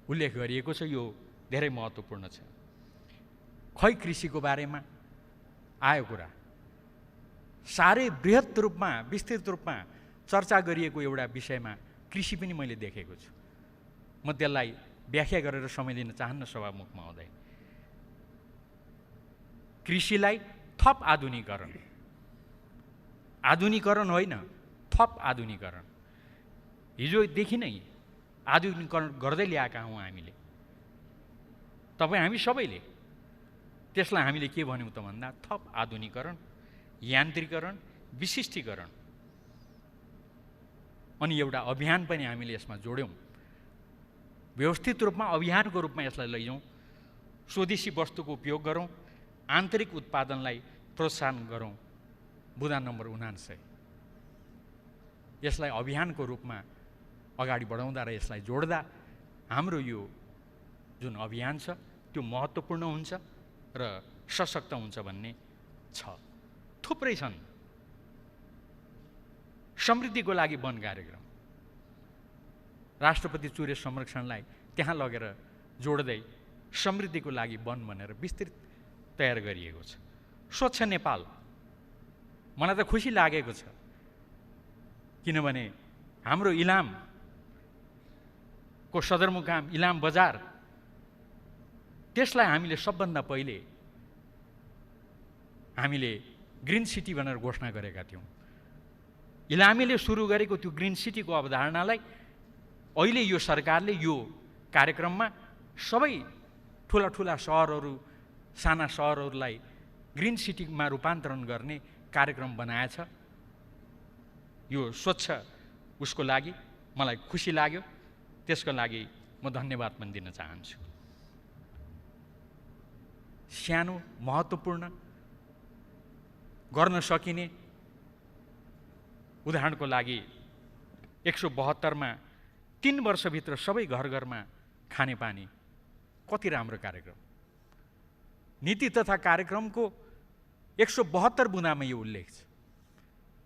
उल्लेख गरिएको छ। यो धेरै महत्त्वपूर्ण छ। खै कृषिको बारेमा आयो कुरा, साह्रै बृहत रूपमा, विस्तृत रूपमा चर्चा गरिएको एउटा विषयमा कृषि पनि मैले देखेको छु। म त्यसलाई व्याख्या गरेर समय लिन चाहन्न सभामुख महोदय। कृषिलाई थप आधुनिकीकरण, आधुनिकीकरण होइन, थप आधुनिकीकरण। हिजोदेखि नै आधुनिकीकरण गर्दै ल्याएका हौँ हामीले, तपाईँ हामी सबैले। त्यसलाई हामीले के भन्यौँ त भन्दा थप आधुनिकीकरण, यान्त्रिकरण, विशिष्टीकरण। अनि एउटा अभियान पनि हामीले यसमा जोड्यौँ। व्यवस्थित रूपमा अभियानको रूपमा यसलाई लैजाउँ, स्वदेशी वस्तुको उपयोग गरौँ, आन्तरिक उत्पादनलाई प्रोत्साहन गरौँ। बुँदा नम्बर 79 यसलाई अभियानको रूपमा अगाडि बढाउँदा र यसलाई जोड्दा हाम्रो यो जुन अभियान छ त्यो महत्त्वपूर्ण हुन्छ र सशक्त हुन्छ भन्ने छ। थुप्रै छन्। समृद्धिको लागि वन कार्यक्रम, राष्ट्रपति चुरे संरक्षणलाई त्यहाँ लगेर जोड्दै समृद्धिको लागि वन भनेर विस्तृत तयार गरिएको छ। स्वच्छ नेपाल, मलाई त खुसी लागेको छ, किनभने हाम्रो इलामको सदरमुकाम इलाम बजार, त्यसलाई हामीले सबभन्दा पहिले हामीले ग्रिन सिटी भनेर घोषणा गरेका थियौँ। इलामीले सुरु गरेको त्यो ग्रिन सिटीको अवधारणालाई अहिले यो सरकारले यो कार्यक्रममा सबै ठुला ठुला सहरहरू, साना सहरहरूलाई ग्रिन सिटीमा रूपान्तरण गर्ने कार्यक्रम बनाएछ। यो स्वच्छ उसको लागि मलाई खुसी लाग्यो, त्यसको लागि म धन्यवाद पनि दिन चाहन्छु। सानो महत्त्वपूर्ण गर्न सकिने, उदाहरणको लागि 172मा 3 वर्षभित्र सबै घर घरमा खानेपानी, कति राम्रो कार्यक्रम। नीति तथा कार्यक्रमको 172 बुँदामा यो उल्लेख छ।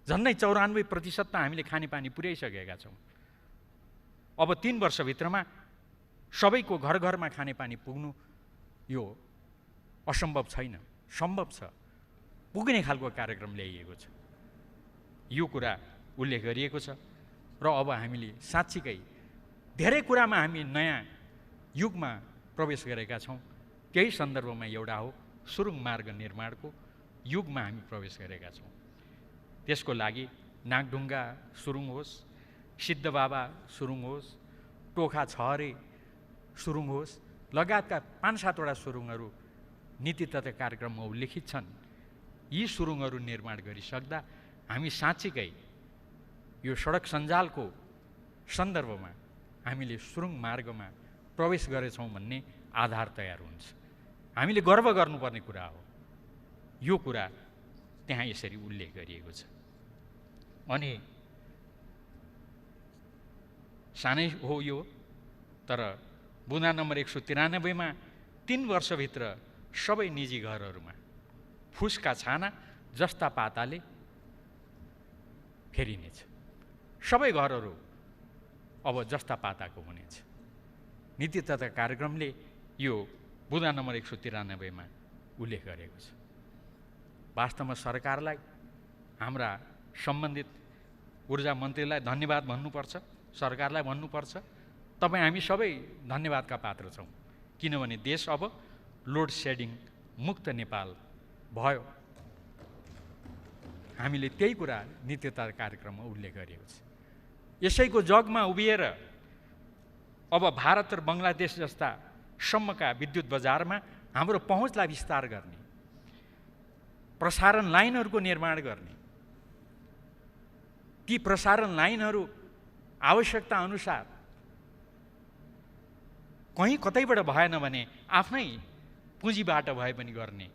झन्डै 94% त हामीले खानेपानी पुर्याइसकेका छौँ। अब 3 वर्षभित्रमा सबैको घर घरमा खानेपानी पुग्नु यो असम्भव छैन, सम्भव छ। पुग्ने खालको कार्यक्रम ल्याइएको छ। यो कुरा उल्लेख गरिएको छ र अब हामीले साँच्चीकै धेरै कुरामा हामी नयाँ युगमा प्रवेश गरेका छौँ। त्यही सन्दर्भमा एउटा हो सुरुङ मार्ग निर्माणको युगमा हामी प्रवेश गरेका छौँ। त्यसको लागि नागढुङ्गा सुरुङ होस्, सिद्धबाबा सुरुङ होस्, टोखा छहरे सुरुङ होस्, लगायतका 5-7वटा सुरुङहरू नीति तथा कार्यक्रममा उल्लेखित छन्। यी सुरुङहरू निर्माण गरिसक्दा हामी साँच्चीकै यो सडक सञ्जालको सन्दर्भमा हामीले सुरुङ मार्गमा प्रवेश गरेछौँ भन्ने आधार तयार हुन्छ। हामीले गर्व गर्नुपर्ने कुरा हो। यो कुरा त्यहाँ यसरी उल्लेख गरिएको छ। अनि सानै हो यो, तर बुँदा नम्बर 193मा 3 वर्षभित्र सबै निजी घरहरूमा फुसका छाना जस्ता पाताले फेरिनेछ। सबै घरहरू अब जस्ता पाताको हुनेछ। नीति तथा कार्यक्रमले यो बुँदा नम्बर 193मा उल्लेख गरेको छ। वास्तवमा सरकारलाई, हाम्रा सम्बन्धित ऊर्जा मन्त्रीलाई धन्यवाद भन्नुपर्छ, सरकारलाई भन्नुपर्छ। तपाईँ हामी सबै धन्यवादका पात्र छौँ, किनभने देश अब लोड सेडिङ मुक्त नेपाल भयो। हामीले त्यही कुरा नीति तथा कार्यक्रममा उल्लेख गरेको छ। यसैको जगमा उभिएर अब भारत र बङ्गलादेश जस्ता सम्मका विद्युत बजारमा हाम्रो पहुँचलाई विस्तार गर्ने, प्रसारण लाइनहरूको निर्माण गर्ने, ती प्रसारण लाइनहरू आवश्यकता अनुसार कहीँ कतैबाट भएन भने आफ्नै पुँजीबाट भए पनि गर्ने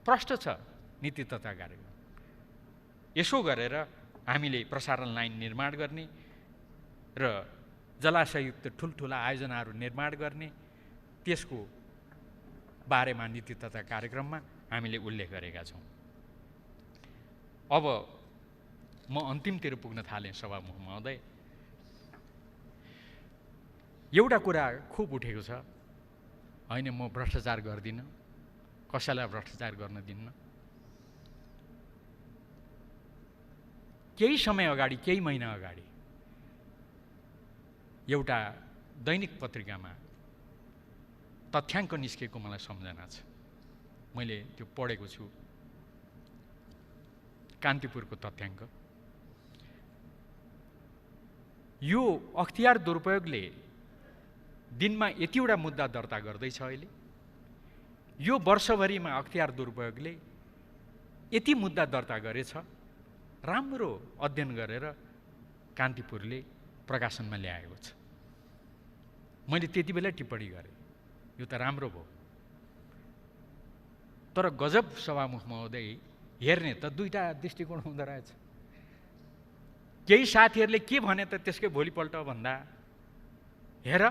प्रष्ट छ नीति तथा कार्यक्रम। यसो गरेर हामीले प्रसारण लाइन निर्माण गर्ने र जलाशययुक्त ठुल्ठुला आयोजनाहरू निर्माण गर्ने, त्यसको बारेमा नीति तथा कार्यक्रममा हामीले उल्लेख गरेका छौँ। अब म अन्तिमतिर पुग्न थालेँ सभामुख महोदय। एउटा कुरा खुब उठेको छ, होइन म भ्रष्टाचार गर्दिनँ, कसैलाई भ्रष्टाचार गर्न दिन्न। केही समय अगाडि, केही महिना अगाडि एउटा दैनिक पत्रिकामा तथ्याङ्क निस्केको मलाई सम्झना छ। मैले त्यो पढेको छु, कान्तिपुरको तथ्याङ्क। यो अख्तियार दुरुपयोगले दिनमा यतिवटा मुद्दा दर्ता गर्दैछ। अहिले यो वर्षभरिमा अख्तियार दुरुपयोगले यति मुद्दा दर्ता गरेछ। राम्रो अध्ययन गरेर कान्तिपुरले प्रकाशनमा ल्याएको छ। मैले त्यति बेला टिप्पणी गरेँ, यो त राम्रो भयो। तर गजब सभामुख महोदय, हेर्ने त दुईटा दृष्टिकोण हुँदो रहेछ। केही साथीहरूले के भने त त्यसकै भोलिपल्ट भन्दा, हेर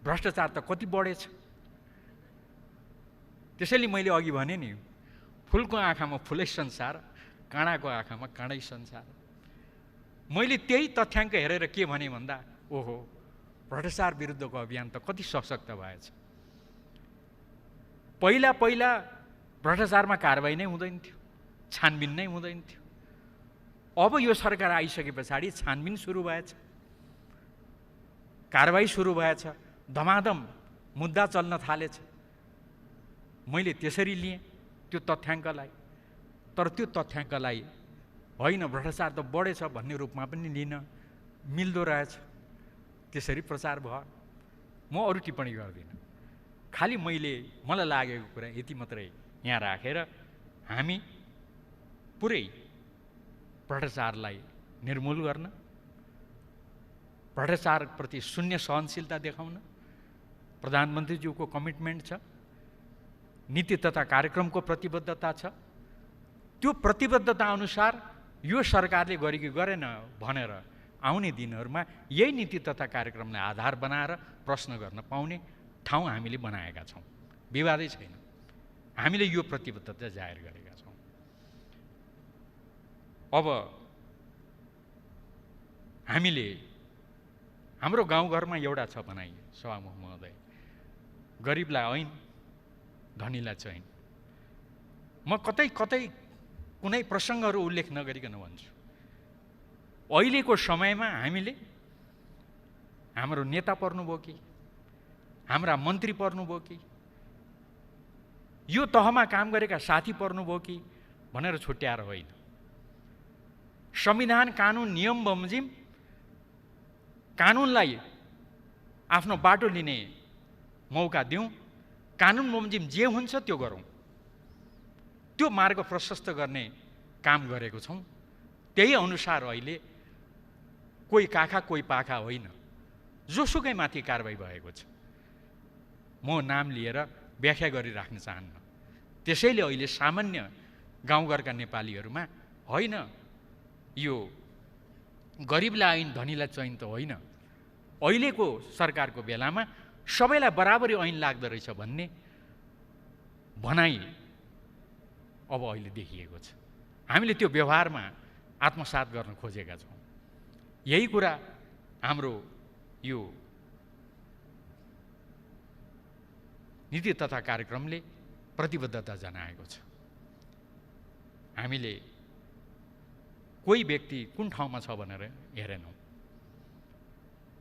भ्रष्टाचार त कति बढेछ। त्यसैले मैले अघि भने नि, फुलको आँखामा फुलै संसार, काँडाको आँखामा काँडै संसार। मैले त्यही तथ्याङ्क हेरेर के भने भन्दा, ओहो भ्रष्टाचार विरुद्धको अभियान त कति सशक्त भएछ। पहिला पहिला भ्रष्टाचारमा कारबाही नै हुँदैन थियो, छानबिन नै हुँदैन थियो। अब यो सरकार आइसके पछाडि छानबिन सुरु भएछ, कारबाही सुरु भएछ, धमाधम मुद्दा चल्न थालेछ। मैले त्यसरी लिएँ त्यो तथ्याङ्कलाई। तर त्यो तथ्याङ्कलाई होइन भ्रष्टाचार त बढेछ भन्ने रूपमा पनि लिन मिल्दो रहेछ, त्यसरी प्रचार भयो। म अरू टिप्पणी गर्दिनँ, खालि मलाई लागेको कुरा यति मात्रै यहाँ राखेर हामी पुरै भ्रष्टाचारलाई निर्मूल गर्न, भ्रष्टाचारप्रति शून्य सहनशीलता देखाउन प्रधानमन्त्रीज्यूको कमिटमेन्ट छ, नीति तथा कार्यक्रमको प्रतिबद्धता छ। त्यो प्रतिबद्धता अनुसार यो सरकारले गरे कि गरेन भनेर आउने दिनहरूमा यही नीति तथा कार्यक्रमलाई आधार बनाएर प्रश्न गर्न पाउने ठाउँ हामीले बनाएका छौँ। विवादै छैन, हामीले यो प्रतिबद्धता जाहेर गरेका छौँ। अब हामीले हाम्रो गाउँघरमा एउटा छ भनाइ सभामुख महोदय, गरिबलाई ऐन, धनीलाई चैन। म कतै कतै कुनै प्रसङ्गहरू उल्लेख नगरिकन भन्छु, अहिलेको समयमा हामीले हाम्रो नेता पर्नुभयो कि हाम्रा मन्त्री पर्नुभयो कि यो तहमा काम गरेका साथी पर्नुभयो कि भनेर छुट्याएर होइन, संविधान कानुन नियम बमोजिम कानुनलाई आफ्नो बाटो लिने मौका दिउँ, कानुन बमोजिम जे हुन्छ त्यो गरौँ, त्यो मार्ग प्रशस्त गर्ने काम गरेको छौँ। त्यही अनुसार अहिले कोही काखा कोही पाखा होइन, जोसुकै माथि कारबाही भएको छ। म नाम लिएर व्याख्या गरिराख्न चाहन्न। त्यसैले अहिले सामान्य गाउँघरका नेपालीहरूमा होइन यो गरिबलाई ऐन धनीलाई चैन त होइन, अहिलेको सरकारको बेलामा सबैलाई बराबरी ऐन लाग्दो रहेछ भन्ने भनाइ अब अहिले देखिएको छ। हामीले त्यो व्यवहारमा आत्मसात गर्न खोजेका छौँ। यही कुरा हाम्रो यो नीति तथा कार्यक्रमले प्रतिबद्धता जनाएको छ। हामीले कोही व्यक्ति कुन ठाउँमा छ भनेर हेरेनौँ,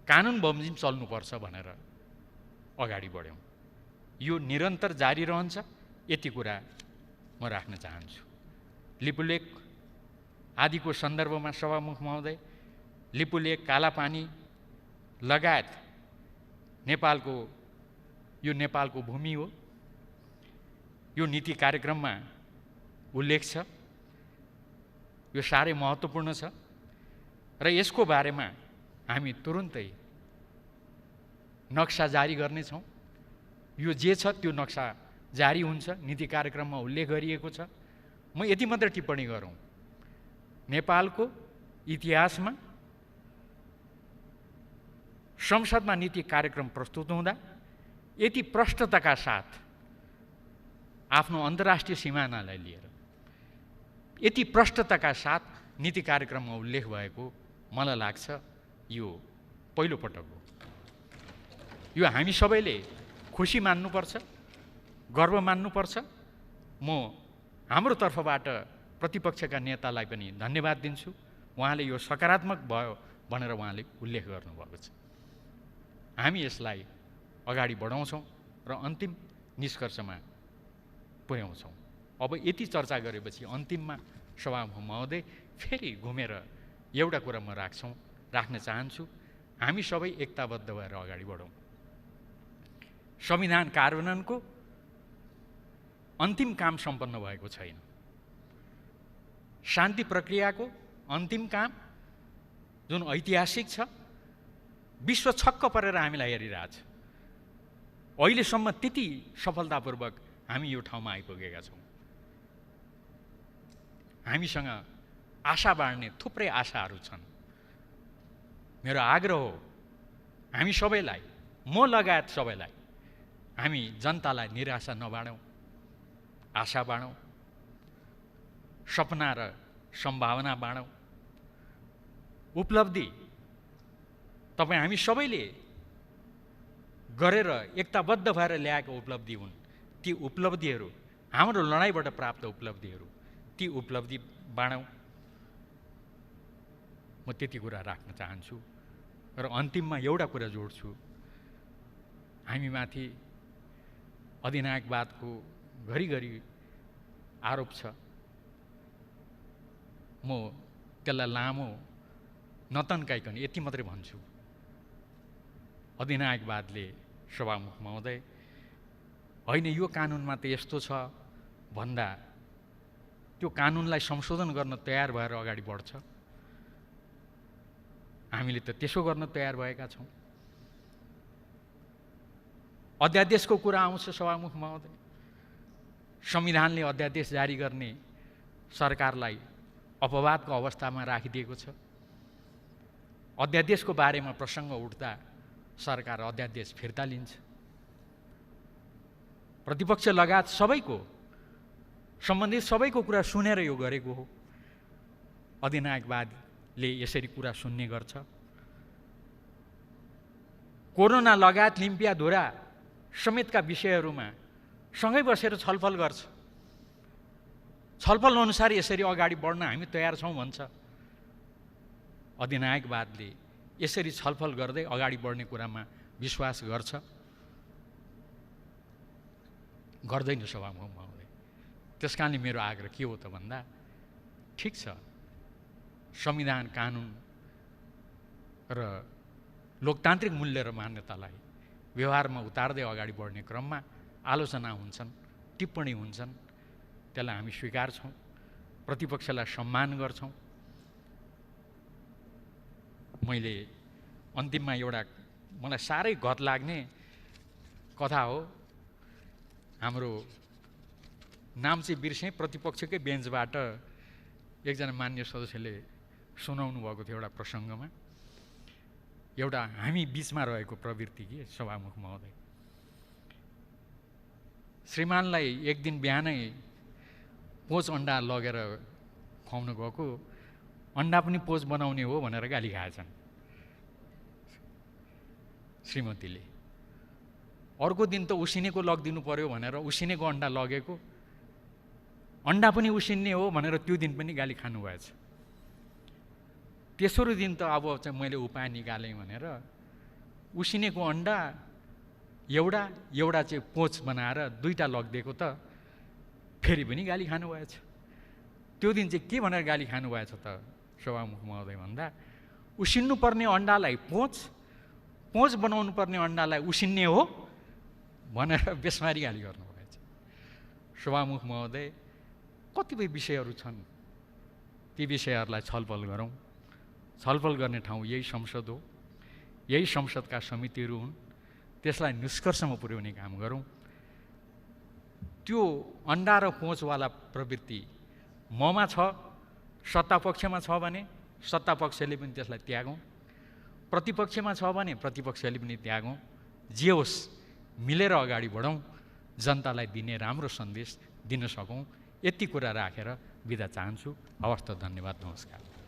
कानुन बमोजिम चल्नुपर्छ भनेर अगाडि बढ्यौँ। यो निरन्तर जारी रहन्छ, यति कुरा म राख्न चाहन्छु। लिपुलेख आदिको सन्दर्भमा सभामुख महोदय, लिपुलेख, कालापानी लगायत नेपालको भूमि हो। यो नीति कार्यक्रममा उल्लेख छ, यो साह्रै महत्त्वपूर्ण छ। र यसको बारेमा हामी तुरुन्तै नक्सा जारी गर्नेछौँ। यो जे छ त्यो नक्सा जारी हुन्छ, नीति कार्यक्रममा उल्लेख गरिएको छ। म यति मात्र टिप्पणी गरौँ, नेपालको इतिहासमा संसदमा नीति कार्यक्रम प्रस्तुत हुँदा यति प्रष्टताका साथ आफ्नो अन्तर्राष्ट्रिय सिमानालाई लिएर यति प्रष्टताका साथ नीति कार्यक्रममा उल्लेख भएको मलाई लाग्छ यो पहिलो पटक हो। यो हामी सबैले खुसी मान्नुपर्छ, गर्व मान्नुपर्छ। म हाम्रो तर्फबाट प्रतिपक्षका नेतालाई पनि धन्यवाद दिन्छु। उहाँले यो सकारात्मक भयो भनेर उहाँले उल्लेख गर्नुभएको छ। हामी यसलाई अगाडि बढाउँछौँ र अन्तिम निष्कर्षमा पुर्याउँछौँ। अब यति चर्चा गरेपछि अन्तिममा सभामुख महोदय फेरि घुमेर एउटा कुरा म राख्न चाहन्छु। हामी सबै एकताबद्ध भएर अगाडि बढौँ। संविधान कार्यान्वयनको अन्तिम काम सम्पन्न भएको छैन। शान्ति प्रक्रियाको अन्तिम काम जुन ऐतिहासिक छ, विश्व छक्क परेर हामीलाई हेरिरहेछ। अहिलेसम्म त्यति सफलतापूर्वक हामी यो ठाउँमा आइपुगेका छौँ। हामीसँग आशा बाँड्ने थुप्रै आशाहरू छन्। मेरो आग्रह हो हामी सबैलाई, म लगायत सबैलाई, हामी जनतालाई निराशा नबाँडौँ, आशा बाँडौँ, सपना र सम्भावना बाँडौँ। उपलब्धि तपाईँ हामी सबैले गरेर एकताबद्ध भएर ल्याएको उपलब्धि हुन्। ती उपलब्धिहरू हाम्रो लडाइँबाट प्राप्त उपलब्धिहरू, ती उपलब्धि बाँडौँ। म त्यति कुरा राख्न चाहन्छु र अन्तिममा एउटा कुरा जोड्छु। हामीमाथि अधिनायकवादको घरिघरि आरोप छ। म त्यसलाई लामो नतन्काइकन यति मात्रै भन्छु, अधिनायकवादले सभामुख महोदय होइन यो कानुनमा त यस्तो छ भन्दा त्यो कानुनलाई संशोधन गर्न तयार भएर अगाडि बढ्छ। हामीले त त्यसो गर्न तयार भएका छौँ। अध्यादेशको कुरा आउँछ सभामुख महोदय, संविधानले अध्यादेश जारी गर्ने सरकारलाई अपवादको अवस्थामा राखिदिएको छ। अध्यादेशको बारेमा प्रसङ्ग उठ्दा सरकार अध्यादेश फिर्ता लिन्छ। प्रतिपक्ष लगायत सबैको, सम्बन्धित सबैको कुरा सुनेर यो गरेको हो। अधिनायकवादले यसरी कुरा सुन्ने गर्छ। कोरोना लगायत लिम्पियाधुरा समेतका विषयहरूमा सँगै बसेर छलफल गर्छ। छलफल अनुसार यसरी अगाडि बढ्न हामी तयार छौँ भन्छ। अधिनायकवादले यसरी छलफल गर्दै अगाडि बढ्ने कुरामा विश्वास गर्छ? गर्दैन सभामुख महोदय। त्यसकारणले मेरो आग्रह के हो त भन्दा, ठिक छ, संविधान, कानुन र लोकतान्त्रिक मूल्य र मान्यतालाई व्यवहारमा उतार्दै अगाडि बढ्ने क्रममा आलोचना हुन्छन्, टिप्पणी हुन्छन्, त्यसलाई हामी स्वीकार्छौँ, प्रतिपक्षलाई सम्मान गर्छौँ। मैले अन्तिममा एउटा मलाई साह्रै घत लाग्ने कथा हो। हाम्रो नाम चाहिँ बिर्सेँ, प्रतिपक्षकै बेन्चबाट एकजना मान्य सदस्यले सुनाउनु भएको थियो एउटा प्रसङ्गमा। एउटा हामी बिचमा रहेको प्रवृत्ति के सभामुख महोदय, श्रीमानलाई एक दिन बिहानै पोच अन्डा लगेर खुवाउनु गएको, अन्डा पनि पोच बनाउने हो भनेर गाली खाएछन् श्रीमतीले। अर्को दिन त उसिनेको लगिदिनु पर्यो भनेर उसिनेको अन्डा लगेको, अन्डा पनि उसिन्ने हो भनेर त्यो दिन पनि गाली खानुभएछ। तेस्रो दिन त अब चाहिँ मैले उपाय निकालेँ भनेर उसिनेको अन्डा एउटा चाहिँ पोच बनाएर दुईटा लगिदिएको त फेरि पनि गाली खानुभएछ। त्यो दिन चाहिँ के भनेर गाली खानुभएछ त सभामुख महोदय भन्दा, उसिन्नु पर्ने अन्डालाई पोच बनाउनु पर्ने अन्डालाई उसिन्ने हो भनेर बेसमारी गाली गर्नुभएछ। सभामुख महोदय, कतिपय विषयहरू छन्, ती विषयहरूलाई छलफल गरौँ, छलफल गर्ने ठाउँ यही संसद हो, यही संसदका समितिहरू हुन्। त्यसलाई निष्कर्षमा पुर्याउने काम गरौँ। त्यो अन्डा र कोचवाला प्रवृत्ति ममा छ, सत्तापक्षमा छ भने सत्तापक्षले पनि त्यसलाई त्यागौँ, प्रतिपक्षमा छ भने प्रतिपक्षले पनि त्यागौँ। जे होस् मिलेर अगाडि बढौँ, जनतालाई दिने राम्रो सन्देश दिन सकौँ। यति कुरा राखेर बिदा चाहन्छु। हवस् त, धन्यवाद, नमस्कार।